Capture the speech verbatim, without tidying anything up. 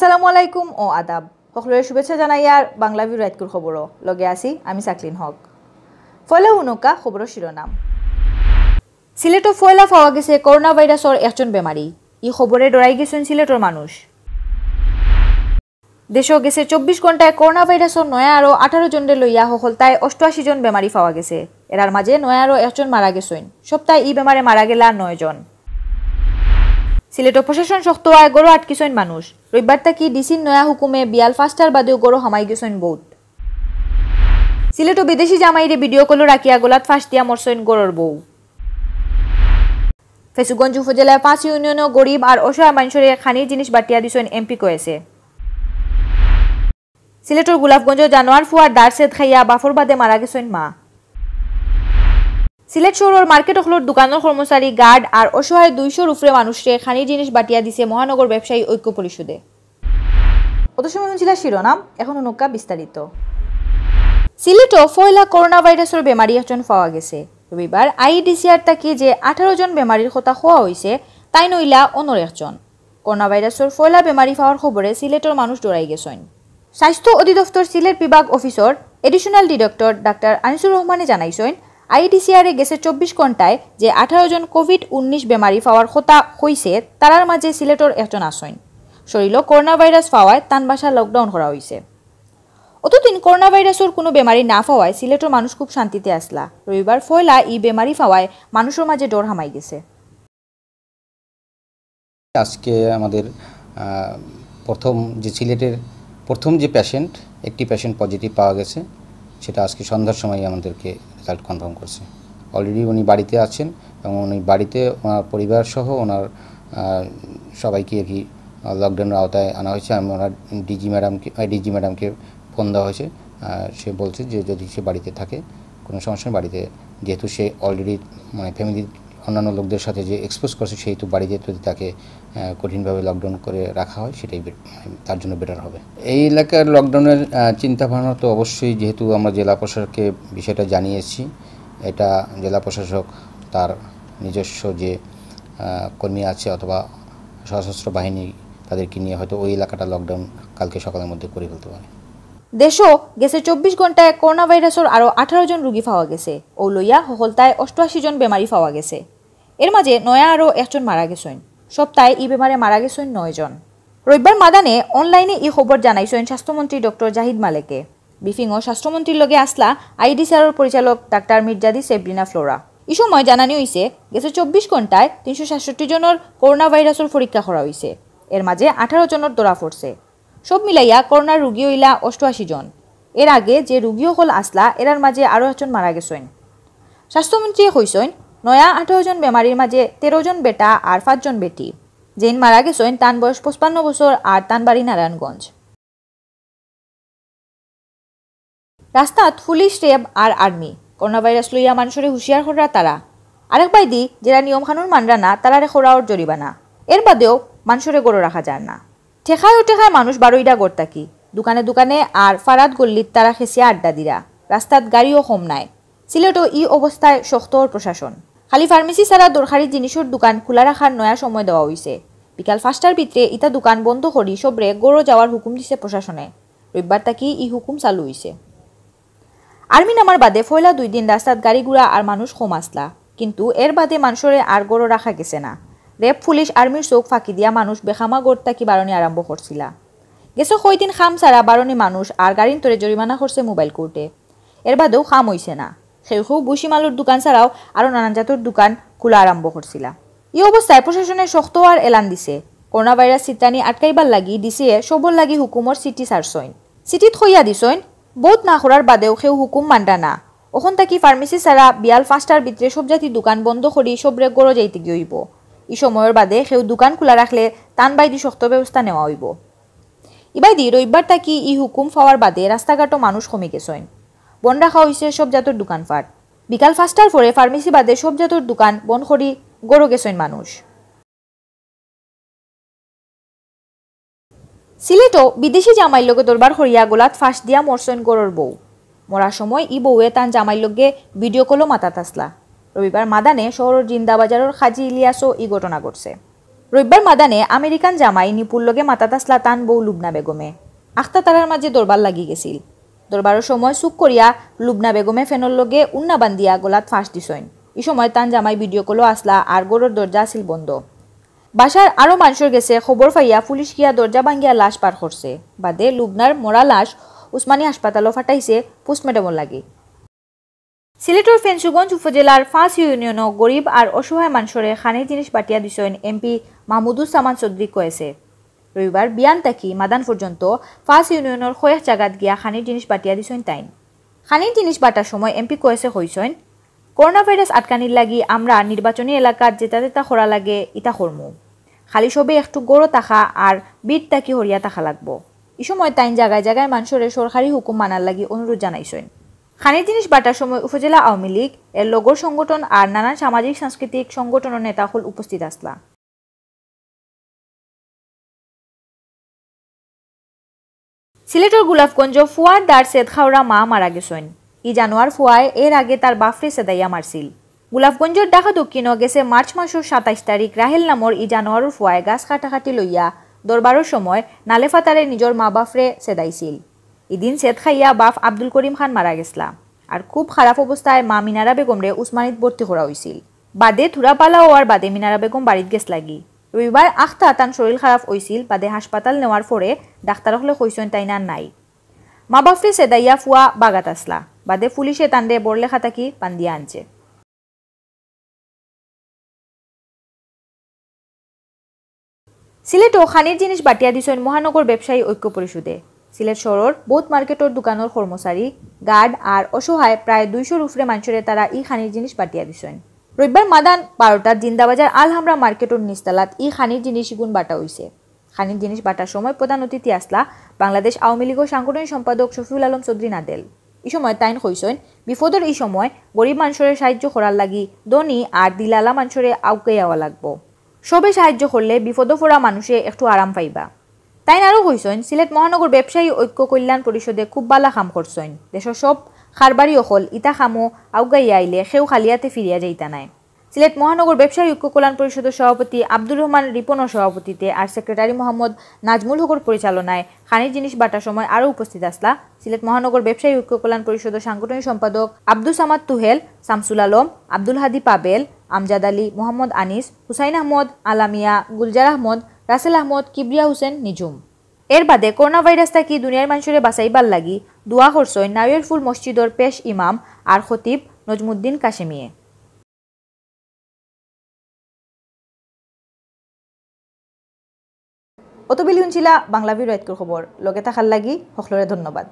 আসসালামু আলাইকুম ও আদাব। হকলরে শুভেচ্ছা জানাইয়ার বাংলা ভিউ রাইতকুর খবরও। লগে আছি আমি সাকলিন হক। পয়লা হুনউক্কা খবরর শিরোনাম। সিলেটো পয়লা পাওয়া গেছে করোনা ভাইরাসর একজন বেমারি। ই খবরে ডরাই গেছইন সিলেটর মানুষ। দেশো গেছে চব্বিশ ঘন্টায় করোনা ভাইরাসর নয়া আরো আঠারো জনরে লইয়া হকলতায় অষ্টআশি জন বেমারি পাওয়া গেছে। এরার মাঝে নয়া আরো একজন মারা গেছইন। সপ্তাহে ই বেমারে মারা গেলা নয় জন। সিলেটো প্রশাসন শক্ত অওয়ায় ঘরো আটকিছইন মানুষ। রবিবার থাকি ডিসির নয়া হুকুমে বিয়াল পাঁচটার বাদেও ঘরো হামাই গেছইন বউত। সিলেটো বিদেশি জামাইরে ভিডিও কলো রাখিয়া গলাত ফাঁস দিয়া মরছইন ঘরর বউ। ফেঞ্চুগঞ্জ উপজেলার পাঁচ ইউনিয়নো গরিব আর অসহায় মানষরে খানির জিনিস বাটিয়া দিছইন এমপি কয়েসে। সিলেটর গোলাপগঞ্জো জানোয়ার ফুয়ার দার সেদ খাইয়া বাফর বাদে মারা গেছইন মা। সিলেট শহরর মার্কেট অকলর দোকানর কর্মচারী, গার্ড আর অসহায় দুইশোর উপরে মানুষরে খানির জিনিস বাটিয়া দিছে মহানগর ব্যবসায়ী ঐক্য পরিষদে। অত সময় হুনছিলা শিরোনাম, এখন হুনউক্কা বিস্তারিত। সিলেটো পয়লা করোনা ভাইরাসর বেমারি একজন পাওয়া গেছে। রবিবার আইইডিসিআর থাকি যে আঠারো জন বেমারির কথা কওয়া অইছে, তাইন অইলা অনর একজন। করোনা ভাইরাসর পয়লা বেমারি পাওয়ার খবরে সিলেটর মানুষ ডরাই গেছইন। স্বাস্থ্য অধিদপ্তর সিলেট বিভাগ officer additional director doctor Anisur রহমানে জানাইছইন, আইইডিসিআরে গেছে চব্বিশ ঘন্টায় যে আঠারো জন কোভিড উনিশ বেমারি পাওয়ার কথা কইছে, তারার মাঝে সিলেটর একজন আছইন। শরীলো করোনা ভাইরাস পাওয়ায় তান বাসা লকডাউন করা অইছে। অতদিন করোনা ভাইরাসর কুনু বেমারি না পাওয়ায় সিলেটর মানুষ খুব শান্তিতে আছলা। রবিবার পয়লা ই বেমারি পাওয়ায় মানুষর মাঝে ডর হামাই গেছে। আজকে আমাদের, আহ, প্রথম যে সিলেটের প্রথম যে পেশেন্ট, একটি পেশেন্ট পজিটিভ পাওয়া গেছে, সেটা আজকে সন্ধ্যার সময় আমাদেরকে রেজাল্ট কনফার্ম করছে। অলরেডি উনি বাড়িতে আছেন এবং উনি বাড়িতে ওনার পরিবার সহ ওনার, আহ, সবাইকে আর কি, আহ, লকডাউনের আওতায় আনা হয়েছে। আমি ওনার ডিজি ম্যাডামকে, আহ, ডিজি ম্যাডামকে ফোন দেওয়া হয়েছে। আহ, সে বলছে যে যদি সে বাড়িতে থাকে, কোনো সমস্যা নেই, বাড়িতে, যেহেতু সে অলরেডি মানে ফ্যামিলির অন্যান্য লোকদের সাথে যে এক্সপোজ করছে, সেহেতু বাড়িতে যদি তাকে, আহ, কঠিনভাবে লকডাউন করে রাখা হয়, সেটাই বে-, তার জন্য বেটার হবে। এই এলাকার লকডাউনের, আহ, চিন্তা ভাবনা তো অবশ্যই, যেহেতু আমরা জেলা প্রশাসককে বিষয়টা জানিয়েছি, এটা জেলা প্রশাসক তার নিজস্ব যে, আহ, কর্মী আছে অথবা সশস্ত্র বাহিনী, তাদেরকে নিয়ে হয়তো ওই এলাকাটা লকডাউন কালকে সকালের মধ্যে করে ফেলতে পারে। দেশো গেছে চব্বিশ ঘন্টায় করোনা ভাইরাসর আরো আঠারো জন রোগী পাওয়া গেছে। অউ লইয়া হকলতায় অষ্টআশি জন বেমারি পাওয়া গেছে। এর মাঝে নয়া আরো একজন মারা গেছইন। সপ্তাহে ই বেমারে মারা গেছইন নয় জন। রবিবার মাদানে অনলাইনে ই খবর জানাইছইন স্বাস্থ্যমন্ত্রী ডক্টর জাহিদ মালেকে। ব্রিফিংও স্বাস্থ্যমন্ত্রীর লগে আছলা আইইডিসিআরর পরিচালক ডাক্তার মির্জাদি সেব্রিনা ফ্লোরা। ই সময় জানানি অইছে, গেছে চব্বিশ ঘন্টায় তিনশো সাতষট্টি জনর করোনা ভাইরাসর পরীক্ষা করা অইছে। এর মাঝে আঠারো জনর ধরা পড়ছে। সব মিলাইয়া করোনার রোগী অইলা অষ্টআশি জন। এর আগে যে রোগী অকল আছলা, এরার মাঝে আরো একজন মারা গেছইন। স্বাস্থ্যমন্ত্রীয়ে কইছইন, নয়া আঠারো জন বেমারির মাঝে তেরো জন বেটা আর পাঁচ জন বেটি। যেইন মারা গেছইন, তান বয়স পঁচপান্ন বছর আর তান বাড়ি নারায়ণগঞ্জ। রাস্তাত পুলিশ, র‍্যাব আর আর্মি। করোনা ভাইরাস লইয়া মানষরে হুঁশিয়ার কররা তারা। আরেক বাইদি যেরা নিয়ম কানুন মানরা না, তারারে করা অর জরিমানা। এর বাদেও মানষরে ঘরো রাখা যার না। ঠেকায় ও ঠেকায় মানুষ বারইরা ঘর থাকি। দোকানে দোকানে আর ফারাত গল্লিত তারা খেছিয়া আড্ডা দিরা। রাস্তাত গাড়িও কম নাই। সিলেটো ই অবস্থায় শক্ত অর প্রশাসন। খালি ফার্মেসি ছাড়া দরকারি জিনিসর দোকান খোলা রাখার নয়া সময় দেওয়া অইছে। বিকাল পাঁচটার ভিতরে ইতা দোকান বন্ধ করি সবরে ঘরো যাওয়ার হুকুম দিছে প্রশাসনে। রবিবার থাকি ই হুকুম চালু অইছে। আর্মি নামার বাদে পয়লা দুই দিন রাস্তাত গাড়ি ঘোড়া আর মানুষ কম আছলা, কিন্তু এর বাদে মানষরে আর ঘরো রাখা গেছে না। র‍্যাব, পুলিশ, আর্মির চউখ ফাঁকি দিয়া মানুষ বেখামা ঘর থাকি বারনি আরম্ভ করছিলা। গেছে কয়দিন কাম ছাড়া বারনি মানুষ আর গাড়িন্তরে জরিমানা করছে মোবাইল কোর্টে। এর বাদেও কাম অইছে না। কেউ কেউ ভুসিমালর দোকান ছাড়াও আরো নানান জাতর দোকান খোলা আরম্ভ করছিলা। ই অবস্থায় প্রশাসনে শক্ত অওয়ার এলান দিছে। করোনা ভাইরাস ছিতরানি আটকাইবার লাগি ডিসিয়ে সবর লাগি হুকুমর চিঠি ছাড়ছইন। চিঠিত কইয়া দিছইন, বউত না করার বাদেও কেউ হুকুম মানরা না। অখন থাকি ফার্মেসি ছাড়া বিয়াল পাঁচটার ভিতরে সব জাতি দোকান বন্ধ করি সবরে ঘরো যাইতে গিয়া অইবো। ই সময়র বাদে কেউ দোকান খোলা রাখলে তান বাইদি শক্ত ব্যবস্থা নেওয়া অইবো। ইবাদি রবিবার থাকি ই হুকুম পাওয়ার বাদে রাস্তাঘাটো মানুষ কমি গেছইন। বন্ধ রাখা অইছে সব জাতর দোকানপাট। বিকাল পাঁচটার পরে ফার্মেসি বাদে সব জাতর দোকান বন্ধ করি ঘরো গেছইন মানুষ। সিলেটো বিদেশি জামাইর লগে দরবার করিয়া গলাত ফাঁস দিয়া মরছইন ঘরর বউ। মরার সময় ই বউয়ে তান জামাইর লগে ভিডিও কলো মাতাত আছলা। রবিবার মাদানে শহরর জিন্দাবাজারর কাজী ইলিয়াসও ই ঘটনা ঘটছে। রবিবার মাদানে আমেরিকান জামাই নিপুর লগে মাতাত আছলা তান বউ লুবনা বেগমে। আখতা তারার মাঝে দরবার লাগি গেছিল। দরবারর সময় চুক করিয়া লুবনা বেগমে ফ্যানর লগে উন্না বান্ধিয়া গলাত ফাঁস দিছইন। ই সময় তান জামাই ভিডিও কলও আছলা আর ঘরর দরজা আছিল বন্ধ। বাসার আরও মানষর গেছে খবর পাইয়া পুলিশ গিয়া দরজা ভাঙ্গিয়া লাশ বার করছে। বাদে লুবনার মরা লাশ উসমানী হাসপাতালও ফাটাইছে পোস্টমর্টমর লাগি। সিলেটর ফেঞ্চুগঞ্জ উপজেলার পাঁচ ইউনিয়নও গরিব আর অসহায় মানষরে খানির জিনিস বাটিয়া দিছইন এমপি মাহমুদুস সামান চৌধুরী কয়েছে। রবিবার বিয়ান থাকি মাদান পর্যন্ত পাঁচ ইউনিয়নর কয়েক জাগাত গিয়া খানির জিনিস বাটিয়া দিছইন তাইন। খানির জিনিস বাটার সময় এমপি কয়েছে কইছইন, করোনা ভাইরাস আটকানির লাগি আমরা নির্বাচনী এলাকাত যেতা যেতা করা লাগে ইতা করমু। খালি সবে একটু ঘরো থাকা আর ভিড় থাকি হরিয়া থাকা লাগবো। ই সময় তাইন জাগায় জাগায় মানষরে সরকারি হুকুম মানার লাগি অনুরোধ জানাইছইন। খানির জিনিস বাটার সময় উপজেলা আওয়ামী লীগ, এর লগর সংগঠন আর নানান সামাজিক সাংস্কৃতিক সংগঠনর নেতা অকল উপস্থিত আছলা। সিলেটর গোলাপগঞ্জ ফুয়ার দার সেদ খাওরা মা মারা গেছইন। ই জানোয়ার ফুয়ায় এর আগে তার বাফরে সেদাইয়া মারছিল। গোলাপগঞ্জর ঢাকা দক্ষিণও গেছে মার্চ মাসর সাতাইশ তারিখ রাহেল নামর ই জানোয়ারর ফুয়ায় গাছ কাটাকাটি লইয়া দরবারর সময় নালে ফাতারে নিজর মা বাফরে সেদাইছিল। ইদিন সেদ খাইয়া বাফ আব্দুল করিম খান মারা গেছলা। আর খুব খারাপ অবস্থায় মা মিনারা বেগমরে উসমানীত ভর্তি করা অইছিল। বাদে থুড়া বালা অওয়ার বাদে মিনারা বেগম বাড়িত গেছলাগি। রবিবার আখতা তান শরীর খারাপ অইছিল, বাদে হাসপাতাল নেওয়ার পরে ডাক্তার অকলে কইছইন তাইন আর নাই। মা বাফরে সেদাইয়া ফুয়া বাগাত আছলা, বাদে পুলিশে তানরে বড়লেখা থাকি বান্ধিয়া আনছে। সিলেটও খানির জিনিস বাটিয়া দিছইন মহানগর ব্যবসায়ী ঐক্য পরিষদে। সিলেট শহরর বউত মার্কেটর দোকানর কর্মচারী, গার্ড আর অসহায় প্রায় দুইশোর উপরে মানষরে তারা ই খানির জিনিস বাটিয়া দিছইন। রবিবার মাদান বারোটাত জিন্দাবাজার আলহামরা মার্কেটর নিচতলাত ই খানির জিনিস ইগুন বাটা অইছে। খানির জিনিস বাটার সময় প্রধান অতিথি আছলা বাংলাদেশ আওয়ামী লীগর সাংগঠনিক সম্পাদক শফিউল আলম চৌধুরী নাদেল। ই সময় তাইন কইছইন, বিপদর ই সময় গরিব মানষরে সাহায্য করার লাগি ধনী আর দিলালা মানষরে আউগাই আওয়া লাগবো। সবে সাহায্য করলে বিপদো পড়া মানষে একটু আরাম পাইবা। তাইন আরও কইছইন, সিলেট মহানগর ব্যবসায়ী ঐক্য কল্যাণ পরিষদে খুব বালা কাম করছইন। দেশর সব কারবারি অকল ইতা কামো আউগাইয়া আইলে কেউ খালি আতে ফিরিয়া যাইতা নায়। সিলেট মহানগর ব্যবসায়ী ঐক্য কল্যাণ পরিষদর সভাপতি আব্দুর রহমান রিপনর সভাপতিতে আর সেক্রেটারি মোহাম্মদ নাজমুল হকর পরিচালনায় খানির জিনিস বাটার সময় আরও উপস্থিত আছলা সিলেট মহানগর ব্যবসায়ী ঐক্য কল্যাণ পরিষদর সাংগঠনিক সম্পাদক আব্দুস সামাদ তুহেল, শামসুল আলম, আব্দুল হাদি পাবেল, আমজাদ আলী, মোহাম্মদ আনিস, হুসাইন আহমদ, আলামিয়া, গুলজার আহমদ, রাসেল আহমদ, কিবরিয়া হোসেন, নিজুম। এর বাদে করোনা ভাইরাস থাকি দুনিয়ার মানষরে বাঁচাইবার লাগি দোয়া করছইন নাওয়েরফুল মসজিদর পেশ ইমাম আর খতিব নজমুদ্দিন কাশেমিয়ে। অতবেলি হুনছিলা বাংলা ভিউ রাইতকুর খবর। লগে থাকার লাগি হকলরে ধন্যবাদ।